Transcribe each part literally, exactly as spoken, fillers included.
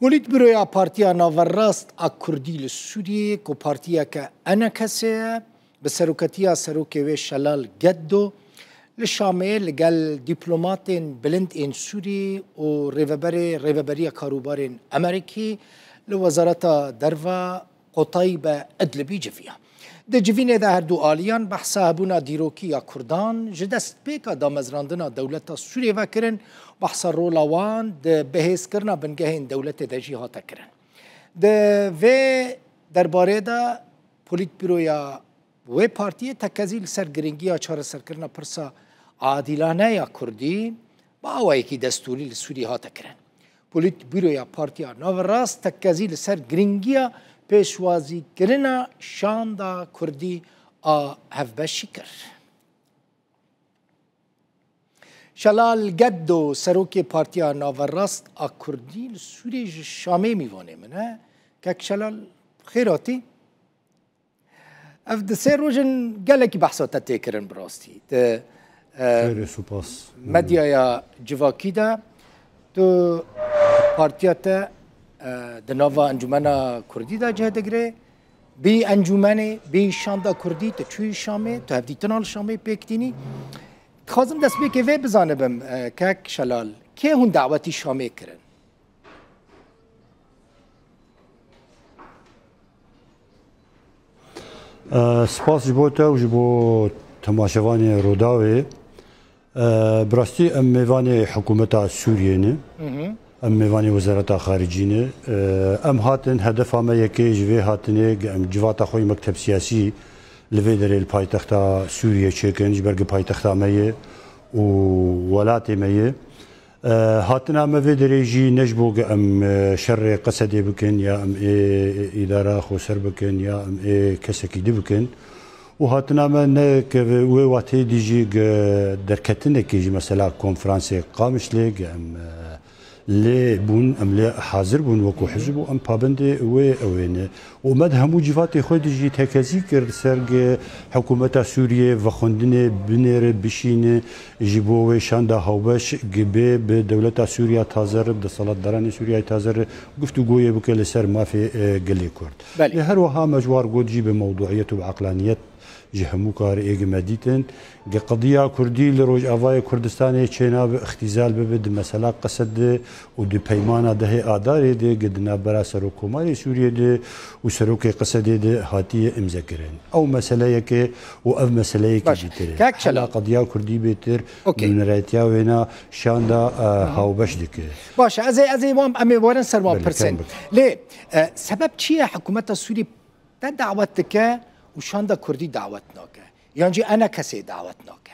Polîtbîroya Partiya Naverast a Kurdî li Sûriyeyê, ku partiyeke E N K S ye, bi seroketiya serokê wê Şelal Geddo, li Şamê li gel dîplomatên bilind ên Sûrî û rêveberê Rêveberiya Karûbarên Amerîkî li Wezareta Derve Qutaybe Idlibî civiya. Di civînê de her du aliyan behsa hebûna dîrokî ya Kurdan, ji destpêka damezrandina dewleta Sûriyê ve kirin, behsa rola wan di bihêzkirina bingehên dewletê de jî hate kirin. Di vê derbarê de polîtbîroya wê partiyê tekezî li ser girîngiya çareserkirina pirsa adîlane ya Kurdî bi awayekî destûrî li Sûriyê hate kirin. Polîtbîroya Partiya Naverast tekezî li ser girîngiya pêşwazîkirina şanda Kurdî a hevbeşî kir. Şelal Geddo, serokê Partiya Naverast a Kurdî li Sûriyê, ji Şamê mîvanê min e. Kek Şelal, xêr hatî. Ev di sê roj in gelekî behsa te tê kirin bi rastî. Di, e, Xêr e, supas. Medyaya civakî de tu partiya te, e, di nava Encûmena Kurdî de cih digire. Bî encûmenê, bî şanda Kurdî, tu çûyî Şamê, tu hevdîtina li Şamê pêk tînî. Dixwazim destpêkê vê bizanibim, e, kek Şelal, kê hûn dawetî Şamê kirin? E, spas ji bo te û ji bo temaşevanê Rûdawê. E, bi rastî em mêvanê hikûmeta Sûriyê ne. Hı hı. Em mêvanê Wezareta Xaricî ne. E, em hatin, hedefa me yekê ji vê hatinê, em civata xwe yê mekteb siyasî li vê derê li paytexta Sûriyê çêkin, ji ber ku paytexta me ye û welatê me ye. E, hatina me vê derê jî ne ji bo ku em, e, şerê Qesedê bikin ya em ê îdara xweser bikin ya em ê kesekî di bikin. Û hatina me ne ke wê wateyê dî jî ge derketinekê jî mesela konferansê Qamişlê ge em, e, lê bûn, em lê hazir bûn wekû hizb û em pabendê wê ew ê ne. Û me di hemû cîvatê xwe de jî tekezî kir ser ge hikûmeta Sûriyê vexwendinê binêre, bişîne, ji bo wê şanda hawbeş ge bê bi dewleta Sûriya taze re, bi deselatdaranê Sûriyayê taze re guftûgoyê bike li ser mafê, e, gelê Kurd. Belê. Lê her wiha me ji war got jî bi mewduiyet û bi eqlaniyet ji hemû karê êgê me dîtin. Ge qediya Kurdî li Rojavayê Kurdistanê çênabe, îxtîzal bibe di mesela Qesed de û di peymana dehê Adarê de ge di navbera Serokkomarê Sûriyê de û Serokê Qesedê de hatiye îmzekirin. Ew meseleyeke û ev meseleyekî Baş. Dîtir e. Kak Çelal. Hela qediya Kurdî bêtir, Okey. Nûnerayetiya wêna şanda, e, hawbeş dike. Baş e, ez ê, ez ê wan, em ê werin ser wan Belê, pirsên. Kerem bike. Lê, e, sebeb çi ye hikûmeta Sûrî te dawet dike û şanda Kurdî dawet nake? Yan jî E N K S'ê dawet nake?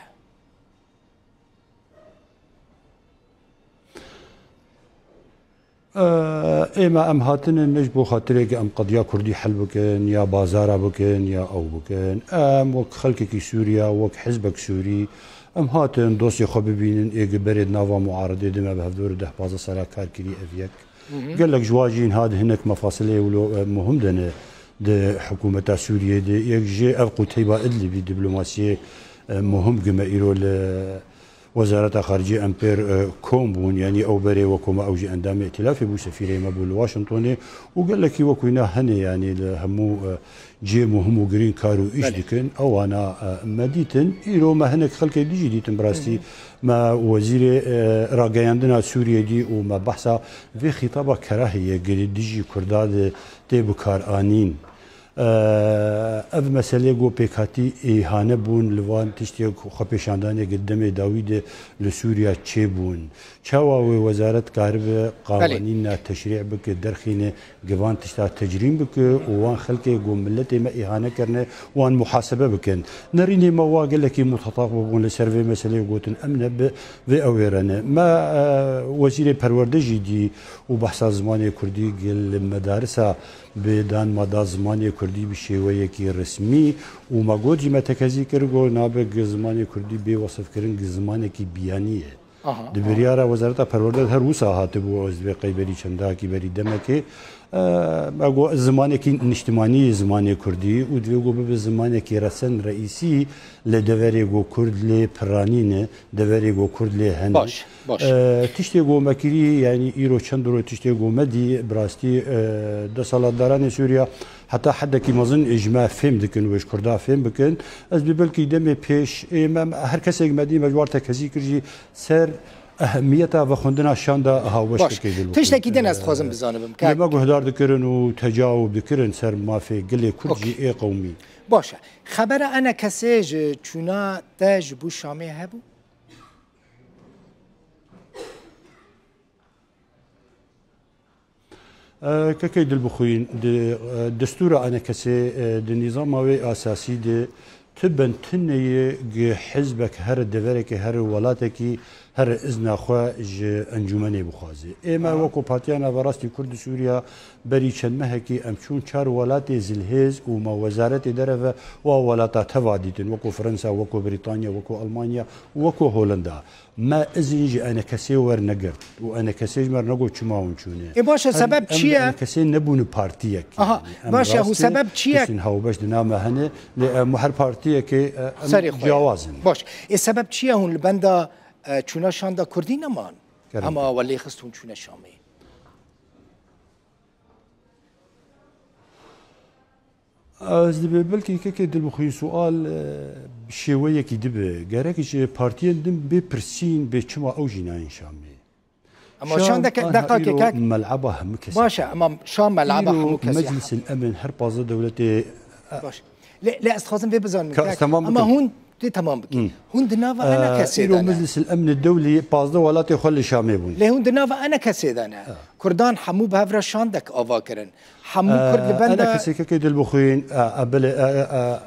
Eee, ême em hatine ne ji bo xatirê ke em qediya Kurdî hel bikin, ya bazara bikin, ya ew bikin. Em wek xelkekî Sûriya, wek hizbek Sûrî, em hatin dosyê xwe bibînin, ê gi berê di nava muaredê de me bi hevdû re deh pazdeh sala kar kirî ev yek. Hı hı. Gelek ji wan jî niha di hinek mefasilê wilo, e, muhim de ne di hikûmeta Sûriyê de. Yek jê ev qûteyba Idlibî diplomasiyê, e, muhim gi me îro li Wezareta Xaricî em pêr, e, kom bûn, yanî ew berê wekû me ew jî endamê îtîlafê bû, sefîrê me bû li Washingtonê û gelekî wekû wîna hene, yanî li hemû, e, cihê muhim û girîng kar û îş Belê. Dikin. Ewana, e, me dîtin. Îro me hinek xelkê dî jî dîtin bi rastî. Hı hı. Me wezîrê, e, rageyandina Sûriyê dî û me behsa vê xîtaba kerahê yê girê dijî Kurda de tê bikaranîn. Ev meselê ku pêkhatî îhane bûn li van tiştê xwepêşandanê ki demê dawî de li Sûriya çêbûn. Çawa wê wezaret karibe Belê. Qawanîna teşrî bike, derxîne, ki van tişta tecrîm bike û wan xelkê ku miletê me îhane kirine, wan muhasebe bikin. Nerînê me wa gelekî mutetaf bûbûn li ser vê meseleyê gotin, em ne bi vê ew ê re ne. Me, e, wezîrê perwerde jî dî û behsa zimanê kurdî li medarisa bê dan me da zimanê kurdî bi şêweyekî resmî û me got jî me tekezî kir, got nabe gi zimanê kurdî bê wesifkirin gi zimanekî biyanî ye. Aha, Di aha. biryara Wezareta Perwerde her wisa hatibû, ez divê qey berî çendakî berî demekê. E, me got, zimanekî niştimanî ye zimanê kurdî û divê ku bibe zimanekî resen reîsî li deverê ku kurd lê piranî ne, deverê ku kurd lê hene. Baş, baş. E, tiştê ku me kirî, yanî îro çend roj tiştê ku me dî, bi rastî, e, desthilatdaranê Sûriya heta hedekî mezin ji me fêm dikin û ji kurda fêm bikin. Ez bi belkî demê pêş, ê me, her kesek me dî me ji war tekezî kir jî ser ehemiyeta vexwendina şanda hawbeş Baş. Tiştekî din ez dixwazim bizanibim, Lê kak. me guhdar dikirin û tecawub dikirin ser mafê gelê Kurd jî Okey. ê qewmî. Baş e. Xebera enekesê ji çûna te ji bo Şamê hebû? E, kekê dilbixwîn, di, e, destûra enekesê, e, di nîzama wê esasî de ti ben ti neyê gi hizbek her deverekê, her welatekî, her izna xwe ji encûmenê bixwaze. Ê me Aha. weko Partiya Naverastî Kurd di Sûriya berî çend mehekî em çûn çar welatê zilhêz û ma wezaretê dereve wa welata teva dîtin, weko Fransa, weko Brîtanya, weko Almanya, weko Holanda. Me izin ji enekesê wernegirt û enekesê ji me re negot çima hûn çûne. Ê baş e, Em, sebeb em çi bi ye? enekesê nebûne partiyek. Aha, Yanî, em baş e, hû rast e, sebeb çi ye? kesên hawbeş di nav me hene, lê em her partiyekê, e, em Serê xwe ye. ciyawaz in. Baş. Ê sebeb çi ye hûn li benda, e, çûna şanda kurdî neman? Kerem Hema ke. we lê xist hûn çûne Şamê. Ez dibê belkî kekê dilbixwîn sual, e, bi şêweyekî dibe. Gerek ji partiyên din bê pirsîn, bê çima ew jî nayên Şamê. Ama Şam şandeke, anha deqakê îro kek. mel'eba hemû kesê. Baş e, ama Şam mel'eba Îro hemû kesê. Meclisil Emn her pazdeh dewletê, e, Baş. Lê, lê ez dixwazim vê bizanim, Ka kek. ez temam Ama bikim? hûn, tê temam bikî. Hı. Hûn di nava Ee, enekesê îro de ne. Meclisil Emnê Dewlî pazdeh welatê xwe li Şamê bûn. Lê hûn di nava enekesê de ne. Kurdan hemû bi hev re şandek ava kirin. Hemû Kurd li Ee, benda Enekesê kekê dilbixwîn, e, e, belê, e, e, e,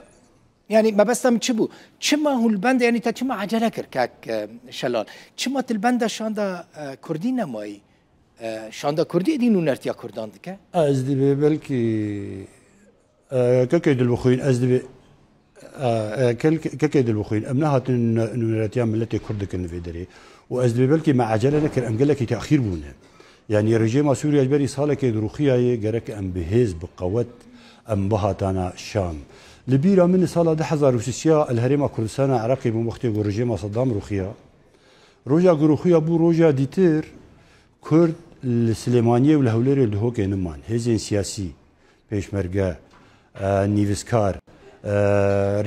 Yanî mebesta min çi bû? Çima hûn li benda, yanî te çima ecele kir, kek, e, Şelal? Çima tu li benda şanda, e, kurdî nemayî? E, şanda kurdî êdî nûnertiya kurdan dike? Ez dibê belkî, e, kekê dilbixwîn, ez dibê, e, e, kel-, kekê dilbixwîn, em nehatin nû-, nûnertiya miletê kurd dikin li vê derê. Û ez dibê belkî me ecele nekir, em gelekî texîr bûne. Yanî rejêma Sûriya ji berî salekê dirûxiyaye, gerek em bi hêz, bi qewet em bihatana Şam. Li bîra min li sala du hezar û sêya li herêma Kurdistana Iraqê bûm, wextê ku rejêma Seddam rûxiya. Roja ku rûxiya bû roja dîtir, Kurd li Silêmaniyê û li Hewlêrê li Duhokê niman. Hêzên siyasî, pêşmerge, e, nivîskar, e,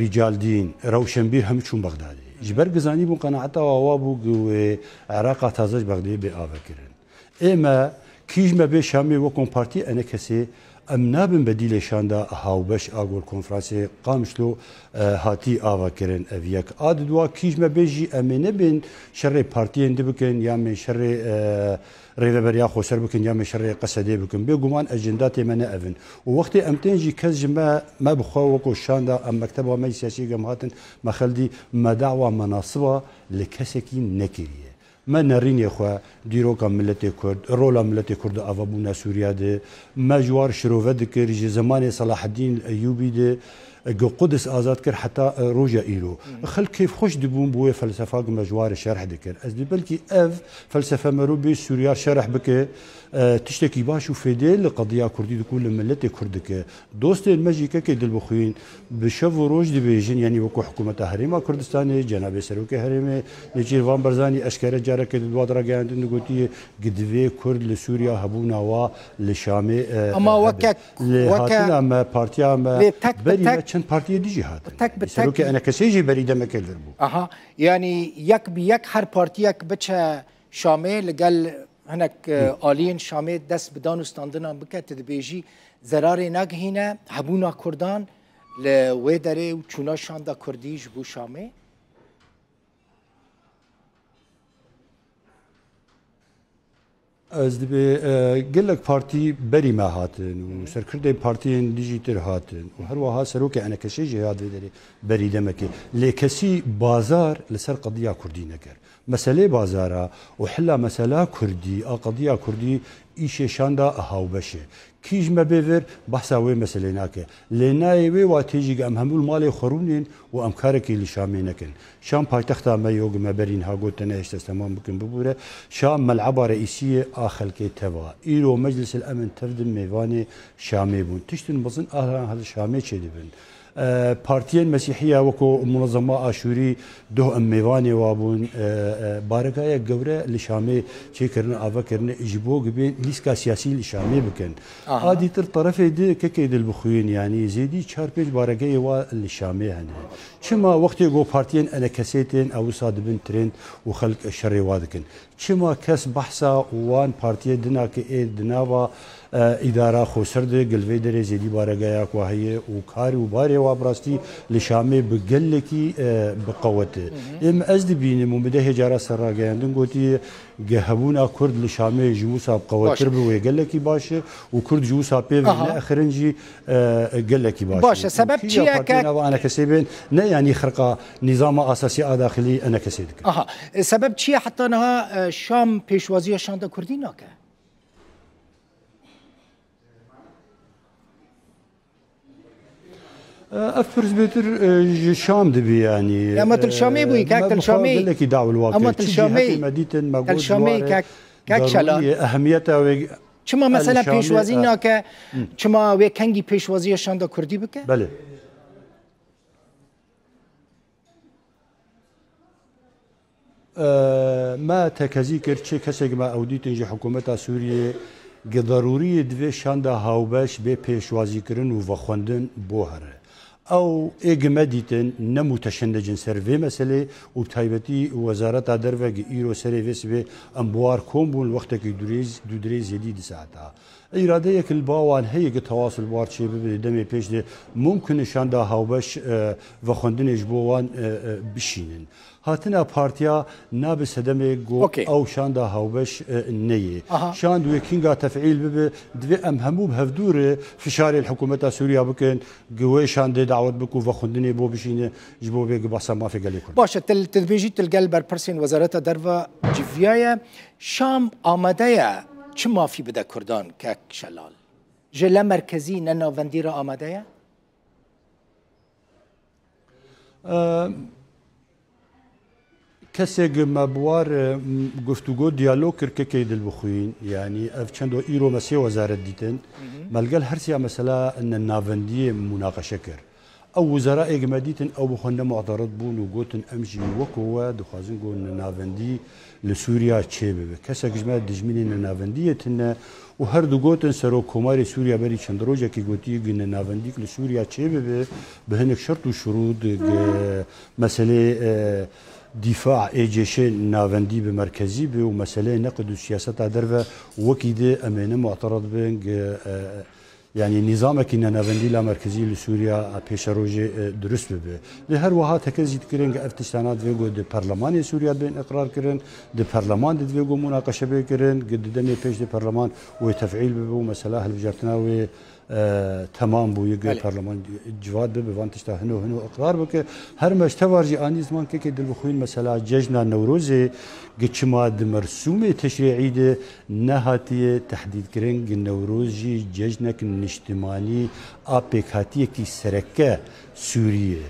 rîcaldîn, rewşenbîr hemû çûn Bexdadê. Ji ber ku zanîbûn qenaeta wa wa bû ku wê Iraqa taze ji Bexdê bê avekirin. Ê me, kî ji me bê Şamê wekon partî enekesê, em nabin bedîlê şanda hawbeş a gor konferansê Qamişlo, e, hatî avakirin ev yek. A di dua kî ji me bê jî em ê nebên şerê partiyên di bikin, ya em ê şerê, e, rêveberiya xweser bikin, ya em ê şerê Qesedê bikin. Bêguman ejendatê me ne ev in. Û wextê em tên jî kes ji me, me bi xwe weko şanda em mekteba me yî siyasî gem hatin, me xel dî me dawa menasiba li kesekî nekiriye. Me nerînê xwe, dîroka miletê Kurd, rola miletê Kurd di avabûna Sûriya de, me ji war şirove dikir, ji zemanê Selaheddîn Eyûbî de, ku Qudis azad kir heta, e, roja îro. Xelk kêfxweş dibûn bi wê felsefa ku me ji war şerh dikir. Ez dibê belkî ev felsefe mero bê Sûriya şerh bike, e, tiştekî baş û fêdê li qediya Kurdî dike û li miletê Kurd dike. Dostên me jî kekê dilbixwîn bi şev û roj dibêjin, yanî wekû hikûmeta Herêma Kurdistanê, Cenabê Serokê Herêmê Nêçîrvan Barzanî eşkere careke di dua de ragihandin digotiye, ku divê Kurd li Sûriya hebûna wa li Şamê, e, Ama hebe. weke, Lê weke hatina me, partiya me, lê tek bi berî tek me çend partiyê dijî hatin. Tek bi Serokê tek. Enekesê jî berî demekê li vir bû. Aha, yanî yek bi yek her partiyek biçe Şamê li gel hinek, e, Hı. aliyên Şamê dest bi dan û standinan bike, tu dibêjî zerarê nagihîne hebûna Kurdan li wê derê û çûna şanda Kurdî ji bo Şamê? Ez dibê, e, gelek partî berî me hatin û Hı. serkirdên partiyên dijî tir hatin û her wiha serokê Enekesê jî hat vê derê berî demekê. Lê kesî bazar li ser qediya Kurdî nekir. Meselê bazara û hilla mesela Kurdî, a qediya Kurdî Îşê şanda hawbeş e. Kî ji me bê vir, behsa wê meselê nake. Lê nayê wê watê jî ku em hemû li malê xwe rûnên û em karekî li Şamê nekin. Şam paytexta me yo, ku me berî niha got te nehişte ez temam bikim bibûre. Şam mel'eba reîsî ye a xelkê teva. Îro Meclis el Emin tev di mêvanê Şamê bûn. Tiştin mezin a li Şamê çêdibin. E, partiyên Mesîhiya weko Munezema Aşûrî doh em mêvanê wa bûn. E, e, baregayek gewre li Şamê çêkirine, ave kirine ji bo gibên lîska siyasî li Şamê bikin. Aha. A dîtir terefê di kekê dilbixwîn, yanî zêdî çar pênc baregeyê wa li Şamê hene. Çima wextê ku partiyên enekesê tên, ew wisa dibin trend û xelk şerê wa dikin? Çima kes behsa wan partiyê dina ki ê di nava, e, îdara xweser de gilvê derê zêdî baregeya ku heye û karî û barê wa bi rastî li Şamê bi gelekî, e, bi qewet e. Êm ez dibînim û min dehê cara ser rageyandin gotiye, ge hebûna Kurd li Şamê ji wisa bi qewettir bi wê gelekî baş e û Kurd ji wisa pê ve neexirin jî, e, gelekî baş e. Baş e, sebeb çi ye ke nava enekesê bên, ne yanî xirqa nîzama asasî a daxilî enekesê dike. Aha. E, sebeb çi ye heta niha, e, Şam pêşwaziya şanda Kurdî nake? E, ev pirs bêtir, e, ji Şam dibî yanî. Ama tu li Şamê bûyî, kek, tu li Şamê. Gelekî dawil wa kir. Ama tu li Şamê. Çi cîhetê me dîtin, me got, kek, kek Şelal. Darûrî ye, ehemiyeta wê. Çima mesela pêşwazî nake? Çima wê kengî pêşwaziya şanda Kurdî bike? Belê. E, me tekezî kir, çi kesek me ew dîtin ji hikûmeta Sûriyê, gi darûrî ye divê şanda hawbeş bê pêşwazîkirin û vexwendin bo here. Ew ê gi me dîtin ne mûteşennicin ser vê meselê û bi taybetî Wezareta Derve gi îro serê vê sibê em bi war kom bûn, wextekî durêz-, dûdirêj zêdî di saeta. Îradeyek li ba wan heye ku tewasul bi war çêbibe, demê pêş de mumkin e şanda hawbeş, e, vexwendinê ji bo wan, e, e, bişînin. Hatina partiya nabe sedemê ku ew şanda hawbeş, e, neyê. Aha. Şand wê kînga tefîl bibe, divê em hemû bi hevdû re fişarê li hikûmeta Sûriya bikin, ku wê şandê dawet bike û vexwendinê bo bişîne, ji bo vê ku behsa mafê gelê Kurd. Baş e, tu, tu dibêjî tu li gel berpirsên Wezareta Derve civiyaye. Şam amade ye çi mafî bide Kurdan, kek Şelal? Ji le merkezî ne navendî re amade ye? Em, kesê gi me bi war, em, guftûgo, diyalog kir, kekê dilbixwîn. Yanî ev çendo îro me sê wezaret dîtin. Hı hı. Me li gel her sêya mesela ne navendiyê munaqeşe kir. Ew wizara ê gi me dîtin, ew bi xwe ne mu'terid bûn û gotin, em jî weko we dixwazin ku nenavendî li Sûriya çêbibe. Kesek ji me dijminê nenavendiyê tune û her du gotin, Serok Komarê Sûriya berî çend rojekî gotiye, gi nenavendîk li Sûriya çêbibe, bi hinek şert û şurût, gi meselê, e, dîfa ê cêşê navendî bi merkezî be û meseleyê neqid û siyaseta derve wekî di em ê ne mu'terid bin, gi, e, Yanî nîzamekî nenavendî la merkezî li Sûriya pêşerojê, e, dirust bibe. Lê her wiha tekezî dikirin ku ev tiştana divê ku di perlemanê Sûriya bên iqrar kirin, di perleman de divê ku munaqeşe bê kirin, ku di demê pêş de perleman wê tefîl bibe û mesela hilbijartina wê, e, temam bûye, ku perleman civat bibe, van tişta hino hino iqrar bike. Her me ji tevar jî anî ziman kekê dilbixwîn mesela cejna Newrozê, Gi çima di mersûmê teşrî'î de nehatiye tehdîdkirin, gi Newroz jî cejnek niştimanî a pêkhatiyekî sereke Sûriyê.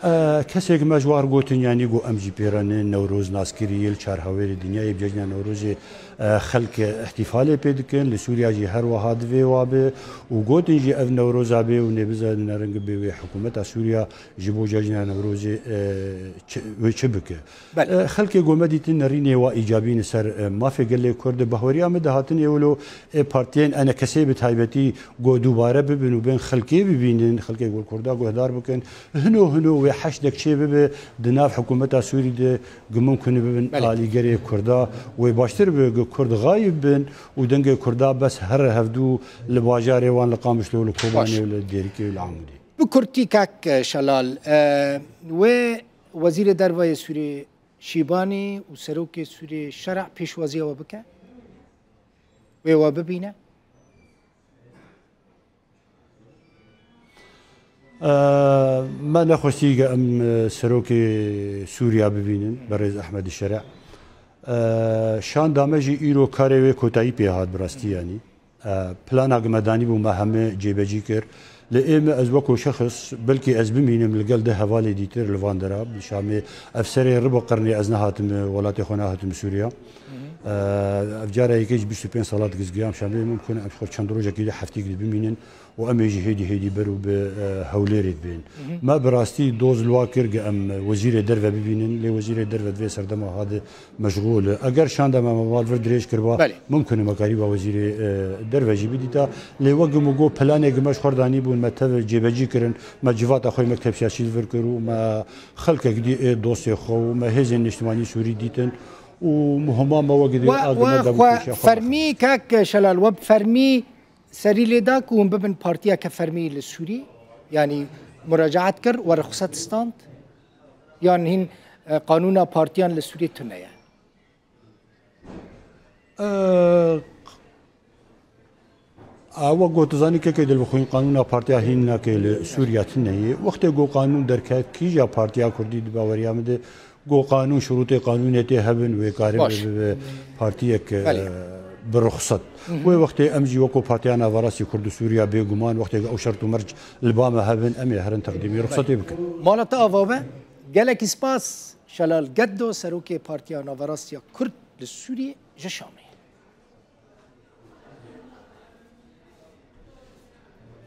E, kesek me ji war gotin, yanî got, em jî pê re ne, Newroz naskirî ye, li çar hawêrê dinyayê bi cejna Newrozê, e, xelk îhtîfalê pê dikin. Li Sûriya jî her wiha divê wa be û gotin jî ev Newroza bê û nêbize ne ring bê wê hikûmeta Sûriya ji bo cejna Newrozê, e, çi, wê çi bike. Belê. E, xelkê ku me dîtin nerînê wa îcabî ne ser, e, mafê gelê Kurd. Bi haweriya min dihatin ê wilo ê partiyên enekesê bi taybetî ku dubare bibin û bên xelkê bibînin, xelkê ku li Kurda guhdar bikin, hino hino wê heşdek çê bibe di nav hikûmeta Sûrî de, ku mumkin bibin alîgerê Kurda, wê baştir be ku Kurd xayib bin û dengê Kurda bes here hevdû li bajarê wan, li Qamişlo, li Kobanê û li Dêrikê û li Amûdê. Bi kurtî kak Şelal, e, wê Wezîrê Derve yê Sûrî Şîbanî û Serokê Sûriyê Şer'a pêşwaziya we bike? Wê we bibîne? E, me nexwestî ge em, e, Serokê Sûriya bibînin, berêz Ehmedî Şer'a. E, şanda me jî îro karê wê kotayî pê hat bi rastî yanî. E, plana ku me danî bû me heme cêbecî kir. Lê ê me ez weko şexs, belkî ez bimînim li gel di hevalê dîtir li van dera. Şamê ev serê ribo qirnê ez nehatim welatê xwe, nehatim Sûriya. E, ev cara yekê ji bîst û pênc salat gizgiyam Şamê, mimkun em xwe çend rojekî di heftîk di bimînin. û em ê jî hêdî hêdî ber û bi, e, Hewlêrê dibên. Me bi rastî doz li wa kir ku em wezîrê derve bibînin, lê wezîrê derve di vê serdema hade meşxûl e. Eger şanda me mal vir dirêj kiriba, Belê. mimkun e me karîba wezîrê, e, derve jî bidîta. Lê wek ku min got, planê ku me ji xwe re danî bûn, me tev cêbecî kirin, me civata xwe yê mekteb siyasî li vir kir û me xelkek dî ê dostê xwe û me hêzên niştimanî Sûrî dîtin û muhima me wek ku dê We, a ku we me da xwe bû pêşiya xwe fermî, kek Şelal, we bi fermî serî lê da ku hûn bibin partiyeke fermî li Sûrî? Yanî muracaat kir, we ruxset stand? Yan hîn, e, qanûna partiyan li Sûrî tune ye? E, a, wek got, tu zanî kekê dilbixwîn qanûna partiya hîn nake li Sûriya tune ye. Wextê ku qanûn derket, kîja partiya Kurdî di baweriya min de Go qanûn, şurûtê qanûnê tê hebin, wê karê Baş. bibe partiyek, Belê. e, bi ruxsat. Wê wextê em jî weko Partiya Naverastî Kurd û Sûriya bêguman, wextê ew şert û merc li ba me hebin, em ê herin teqdîmî ruxsatê bikin. Mala te ava be. Gelekî spas Şelal Geddo, serokê Partiya Naverastiya Kurd li Sûriyê ji Şamê.